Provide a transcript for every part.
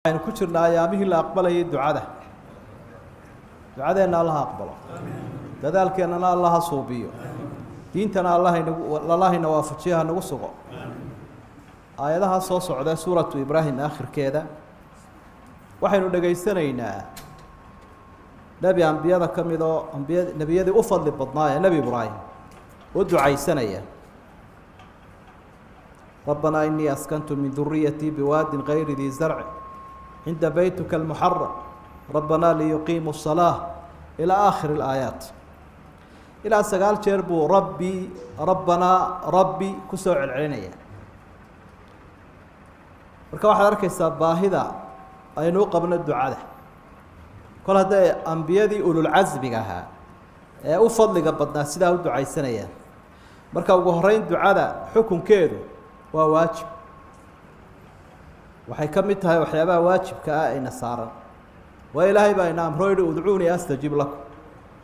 Waxaynu ku jirnaa ayaamihii la aqbalayay ducada. Ducadeenna Allaha aqbalo, dadaalkeennana Allaha suubiyo, diintana Allahayna waafajiyo, ha nagu sugo. Aayadaha soo socda suuratu Ibraahim aakhirkeeda waxaynu dhegaysanaynaa nebi ambiyada ka mid oo ambiya nebiyadii u fadli badnaa ee Nebi Ibraahim u ducaysanaya: "ربنا إني أسكنت من ذريتي بواد غير ذي زرع عند بيتك المحرم ربنا ليقيموا الصلاة" إلى آخر الآيات. Ilaa 9 jeer buu "ربي", "ربنا", "ربي" kusoo celcelinaya. Marka waxaad arkaysaa baahida aynu u qabno ducada, kol hadday ambiyadii ululcasmiga ahaa ee u fadliga badnaa sidaa u ducaysanayaan. Marka ugu horeyn, ducada xukunkeedu waa waajib. Waxay ka mid tahay waxyaabaha waajibka ah ayna saaran. Waa Ilaahay baa ina amro, yihi: "ادعوني أستجب لكم."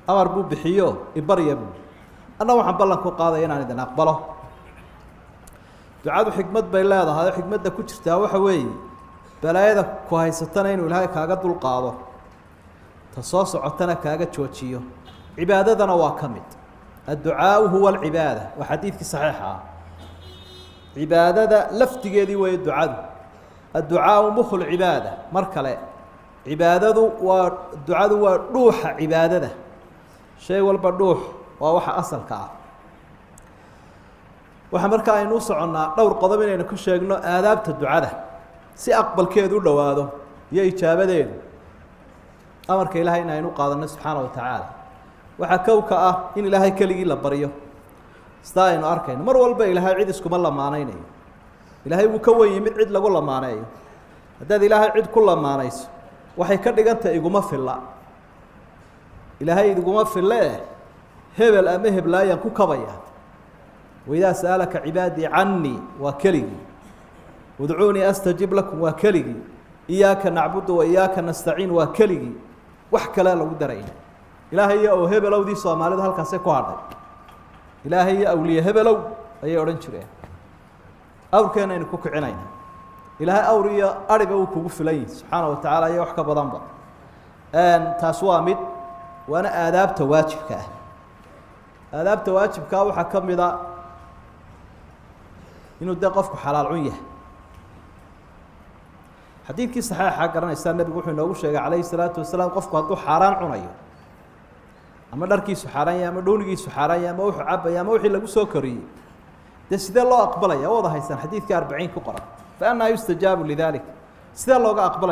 Amar buu bixiyo, "Ibarya," buu. Anna waxaan ballan ku qaadaya inaan idin aqbalo. Ducadu xikmad bay leedahay, oo xikmadda ku jirtaa waxa weeye balaayada ku haysatana inuu Ilaahay kaaga dul qaado, ta soo socotana kaaga joojiyo. Cibaadadana waa ka mid. "الدعاء هو العبادة" waa xadiidkii saxiixa ah. Cibaadada laftigeedii weeye ducadu. "الدعاء مخ العبادة." Mar kale, cibaadadu waa ducadu, waa dhuuxa cibaadada. Shay walba dhuux waa waxa asalka ah. Waxaa markaa aynu u soconnaa dhowr qodob inaynu ka sheegno aadaabta ducada, si aqbalkeedu u dhowaado iyo ijaabadeedu. Amarka Ilahay in aynu qaadano subxaana wa tacaala, waxaa kowka ah in Ilaahay keligii la baryo. Sidaa aynu arkayno, mar walba Ilaahay cid iskuma lamaaneynayo. Ilaahay wuu ka wen yimid cid lagu lamaaneeyo. Haddaad Ilaahay cid ku lamaanayso, waxay ka dhigantahay "iguma filla Ilaahay, iguma fille eh, hebel ama heblaayaan ku kabaya." "وإذا سألك عبادي عني" waa keligii. "ادعوني أستجب لكم" waa keligii. "إياك نعبد وإياك نستعين" waa keligii. Wax kale lagu darayna Ilaahay iyo ow hebelowdii Soomaalida halkaasay ku hadhay. "Ilaahay iyo awliye hebelow" ayay odhan jireen. Awrkeena aynu ku kicinayna. Ilaahay awr iyo ariba uu kugu filan yihi subxaana wa tacaala, iyo wax ka badanba. Taas waa mid, waana aadaabta waajibka ah. Aadaabta waajibkaa waxaa ka mid a inuu dee qofku xalaal cun yahay. Xadiidkii saxiixa garanaysaa, nebigu wuxuu inoogu sheegay calayhi salaatu wasalaam, qofku hadduu xaaraan cunayo, ama dharkiisu xaaraan yahay, ama dhuunigiisu xaaraan yahay, ama wuxuu cabaya, ama wixii lagu soo koriyey, dee sidee loo aqbalaya? Wada haysaan xadiidkii 40 ku qoran. "فأنى يستجاب لذلك." Sidee looga aqbalaya?